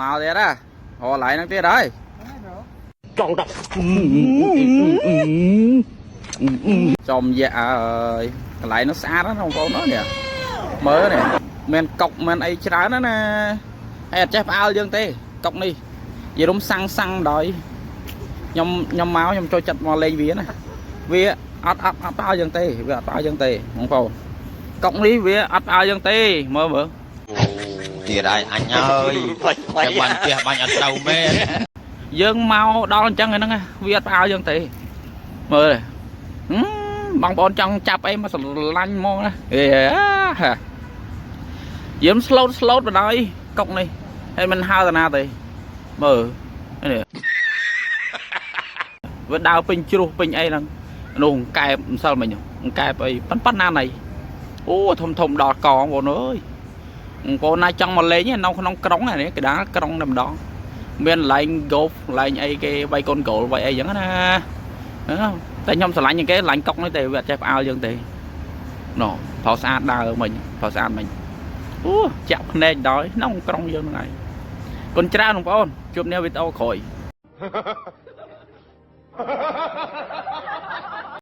មកទៀតហ៎រកឡៃហ្នឹងទៀតហើយ ចង់ដាក់ ចំយ៉ាអើយកន្លែងនោះស្អាតណាស់បងប្អូនអើយនេះមើលនេះមានកុកមានអីច្រើនណាស់ណាហើយអត់ចេះផ្អើលយើងទេកុកនេះយីរុំសាំងសាំងដល់ខ្ញុំខ្ញុំមកខ្ញុំចូលចិត្តមកលេងវាណាវាអត់អត់អត់ផ្អើលយើងទេវាអត់ផ្អើលយើងទេបងប្អូនកុកនេះវាអត់ផ្អើលយើងទេមើលមើល ទៀតហើយអញអើយតែបាញ់ផ្ទះបាញ់អត់ត្រូវមែន យើងមកដល់អញ្ចឹងហ្នឹងណាវាអត់ផ្អើលយើងទេមើលហឹមបងប្អូនចង់ចាប់អីមកស្រឡាញ់ហ្មងណាអេហាយើង slow slow បណ្ដោយកុកនេះហើយមិនហើតាណាទេមើលនេះវាដើរពេញជ្រោះពេញអីហ្នឹងនោះអង្កែបម្សិលមិញអង្កែបអីប៉ិនប៉ុណ្ណាណៃអូធំធំដល់កងបងប្អូនអើយបងប្អូនណាចង់មកលេងនៅក្នុងក្រុងនេះកដាលក្រុងតែម្ដង មានកន្លែង golf កន្លែងអីគេវាយកូនហ្គោលវាយអីចឹងណាតែខ្ញុំស្រឡាញ់ជាងគេកន្លែងកុកនេះទេវាអត់ចេះផ្អើលយើងទេណ៎ប្រស្អាតដើរមិញប្រស្អាតមិញអូចាក់ភ្នែកដល់ក្នុងក្រុងយើងហ្នឹងឯងគុណច្រើនបងប្អូនជួបគ្នាវីដេអូក្រោយ